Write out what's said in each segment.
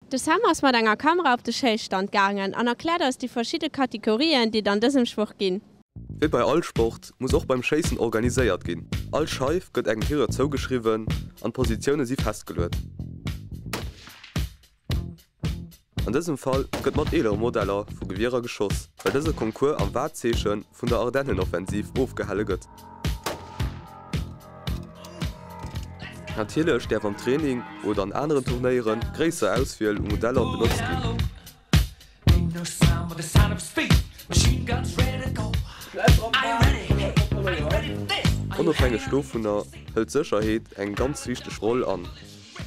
De Sam ass mat enger Kamera op de Schéisstand gaangen an erkläert eis déi verschidde Kategorien, déi et an dësem Sport ginn. Wéi bei all Sport muss och beim Schéissen organiséiert ginn. All Scheif gëtt engem Tireur zougeschriwwen an d'Positioune si festgeluet. An dësem Fall gëtt mat eelere Modeller vu Gewierer geschoss, well dëse Concours am Wahrzeeche vun der Ardennenoffensiv ofgehale gëtt. Natierlech däerf am Training oder an aneren Turnéiere gréisser Auswiel u Modeller benotzt ginn. Onofhängeg dovunner hëlt d'Sécherheet eng ganz wichteg Roll an.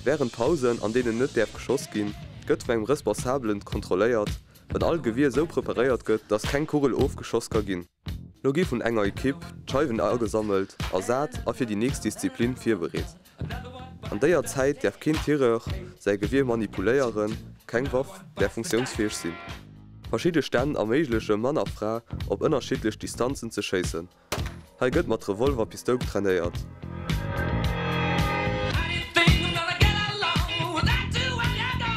Wärend Pausen, an deenen net däerf geschoss ginn, gëtt vun engem Responsabelen kontrolléiert, datt all Gewier esou preparéiert gëtt, datt keng Kugel ofgeschoss ka ginn. Lo gi vun enger Ekipp d'Scheiwen agesammelt, ersat a fir déi nächst Disziplin virbereet. An déier Zäit däerf keen Tireur säi Gewier manipuléieren, keng Waff däerf funktiounsfäeg sinn. Verschidde Stänn erméigleche Mann a Fra op ënnerschiddlech Distanzen ze schéissen. Hei gëtt mat Revolver Pistouk trainéiert.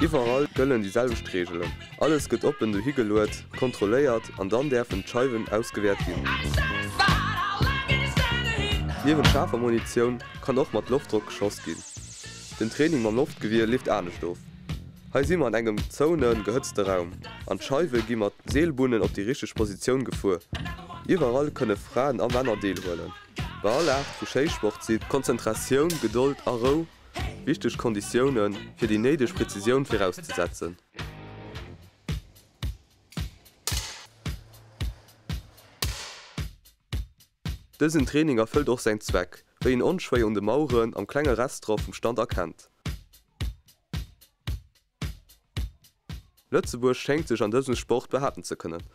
Iwwerall gëllen déi selwecht Reegelen. Alles gëtt oppen dohi geluet, kontrolléiert an dann däerfen d'Scheiwen ausgewäert ginn. Niewent schaarfer Munitioun kann och mat Loftdrock geschoss ginn. Den Training mam Loftgewier leeft anescht of. Hei si mer an engem zouene gehëtzte Raum an d'Scheiwe gi mat Seelbunnen op déi richteg Positioun gefuer. Iwwerall kënne Fraen a Männer deelhuelen. Bei all Aart vu Schéissport si Konzentratioun, Gedold a Rou wichteg Konditioune fir déi néideg Präzisioun virauszesetzen. Dësen Training erfëllt och säin Zweck, wéi een onschwéier un de Maueren am klenge Restaurant vum Stand erkennt. Lëtzebuerg schéngt sech an dësem Sport behaapten ze kënnen.